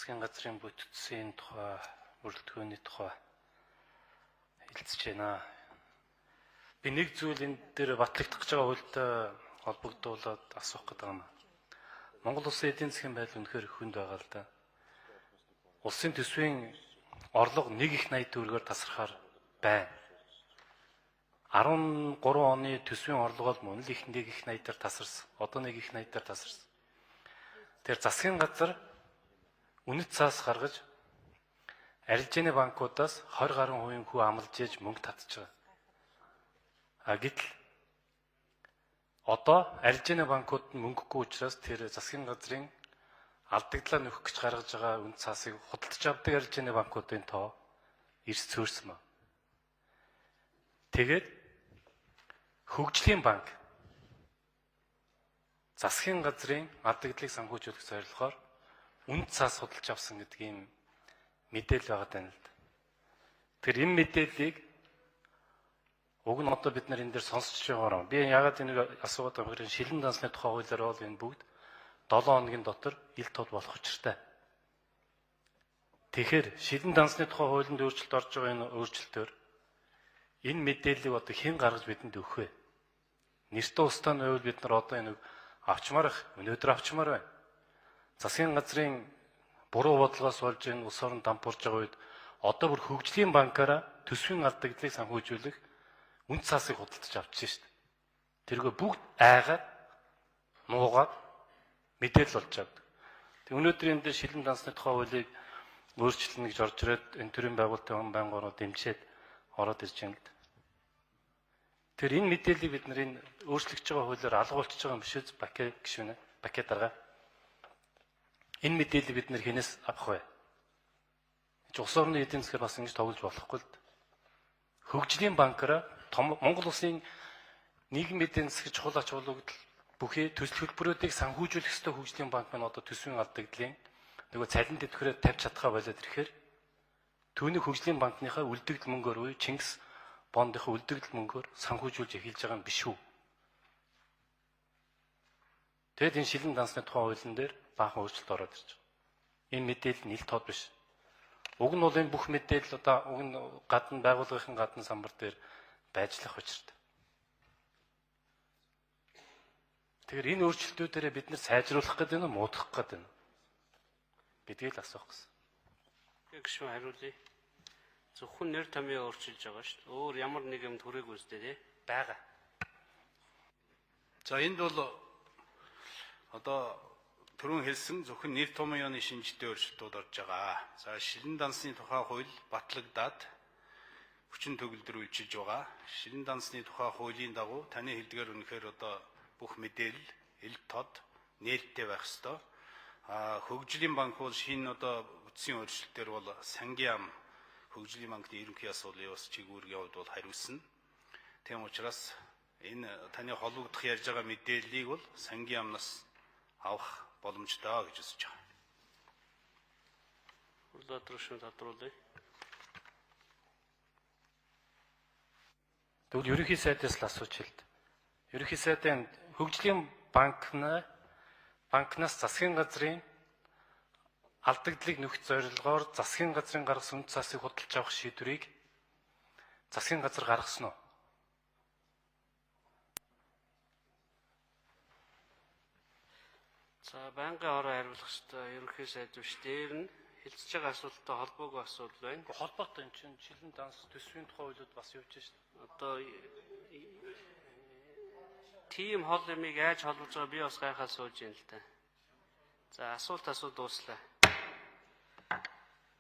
Засгийн газрын бүтцийн тухай, бүрэлдэхүүний тухай хэлцэж байна. Би нэг зүйл энэ дээр батлагдах гэж байгаа хуультай холбогдуулаад асуух гэдэг юм. Монгол улсын эдийн засгийн байдал үнэхээр хүнд байгаа л да. Улсын төсвийн орлого 1 их 80 төгрөгөөр тасархаар байна. 13 оны төсвийн орлого бол мөн л их 1 их 80 дээр тасарсан. Одоо 1 их 80 дээр тасарсан. Тэр засгийн газар үнэт цаас гаргаж арилжааны банкудаас 20 гаруй хувийн хүү амлаж ээж мөнгө татж байгаа. А гэтэл одоо арилжааны банкуд нь мөнгөгүй учраас тэр засгийн газрын алдагдлаа нөхөх гэж гаргаж байгаа үнэт цаасыг худалдаж авдаг арилжааны банкуудын тоо эрс цөөрсөн ба. Тэгээд хөгжлийн банк засгийн газрын алдагдлыг санхүүжүүлэх зорилгоор үнэт цаас худалдаж авсан гэдэг ийм мэдээлэл байгаа даа л да. Тэр энэ мэдээллийг уг нь одоо бид нар энэ дээр сонсч байгаараа. Би яагаад энийг асуугаад байгаа юм бэ? Шилэн дансны тухай хуулиар бол энэ бүгд 7 хоногийн дотор ил тод болох учиртай. Тэгэхээр шилэн дансны тухай хуулинд өөрчлөлт орж байгаа энэ өөрчлөлтөөр энэ мэдээллийг одоо хэн гаргаж бидэнд өгөх вэ? Нэртэй устдаа нь байвал бид нар одоо энэ авчмаар ах, өнөөдөр авчмаар байна. Засгийн газрын буруу бодлогоос болж энэ улс орон дампуурж байгаа үед одоо бүр хөгжлийн банкаараа төсвийн алдагдлыг санхүүжүүлэх үнд цаасыг худалдаж авчихсан шүү дээ. Тэргээ бүгд айгаад нуугаад мэдээлэл болж авдаг. Тэг өнөөдөр энэ дээр шилэн дансны тухай хуулийг өөрчлөнө гэж орж ирээд энэ төрийн байгууллагын он байнгороо дэмжиж ороод ирж байна л да. Тэр энэ мэдээллийг бид нар энэ өөрчлөгдөж байгаа хуулиар алгуулчихж байгаа юм биш үү? Баке гишүүнэ. Баке дарга. Энэ мэдээллийг бид нар хэнээс авах вэ? Чи улс орны эдийн засгаар бас ингэж тоглож болохгүй л дээ. Хөгжлийн банкаараа том Монгол улсын нийгмийн эдийн засгийн чухал ач холбогдол бүхий төсөл хөтөлбөрүүдийг санхүүжүүлэх ёстой хөгжлийн банк маань одоо төсвийн алдагдлын нөгөө цалин тэтгэврээ тавьж чадхаа болоод ирэхээр түүний хөгжлийн банкныхаа үлдэгдэл мөнгөөр буюу Чингис бондынхаа үлдэгдэл мөнгөөр санхүүжүүлж эхэлж байгаа юм биш үү? Тэгэд энэ шилэн дансны тухай хуулийн дээр баахан өөрчлөлт ороод ирж байгаа. Энэ мэдээлэл нь ил тод биш. Уг нь бол энэ бүх мэдээлэл одоо уг нь гадна байгууллагын гадна самбар дээр байжлах учиртай. Тэгэхээр энэ өөрчлөлтүүдээрээ бид нар сайжруулах гэдэг нь муудах гэдэг нь гэдгийг л асуух гэсэн. Гүшүүн хариулъя. Зөвхөн нэр томьёо өөрчилж байгаа шүү дээ. Өөр ямар нэг юм түрээгүй үстэй тий. Байгаа. За энд бол одоо түрүүн хэлсэн зөвхөн нэр томьёоны шинжтэй өөрчлөлтүүд орж байгаа. За шилэн дансны тухай хууль батлагдаад хүчин төгөлдөр үйлчилж байгаа. Шилэн дансны тухай хуулийн дагуу таны хэлдгээр үнэхээр одоо бүх мэдээлэл ил тод нээлттэй байх ёстой. А хөгжлийн банк бол шинэ одоо бүтцийн өөрчлөлтөөр бол сангийн яам хөгжлийн банкны ерөнхий асуудлын бас чиг үүргийн хувьд бол хариуцна. Тийм учраас энэ таны холбогдох ярьж байгаа мэдээллийг бол сангийн яамнаас авах боломжтой гэж үзэж байгаа. Улаатар гүшүүн тодруулъя. Тэгвэл ерөнхий сайдаас л асууж хэлд. Ерөнхий сайдын хөгжлийн банкнаас засгийн газрын алдагдлыг нөхөх зорилгоор засгийн газрын гаргасан үнэт цаасыг худалдаж авах шийдвэрийг засгийн газар гаргасан уу? За байнгын ороо хариулах ёстой ерөнхий сайд биш дээр нь хэлцэж байгаа асуулттай холбоогүй асуудал байна. Холбоотой энэ чинь шилэн данс төсвийн тухай хуулиуд бас явж шээ. Одоо тийм хол юмыг яаж холбож байгаа би бас гайхаад сууж байна л да. За асуулт асуу дууслаа.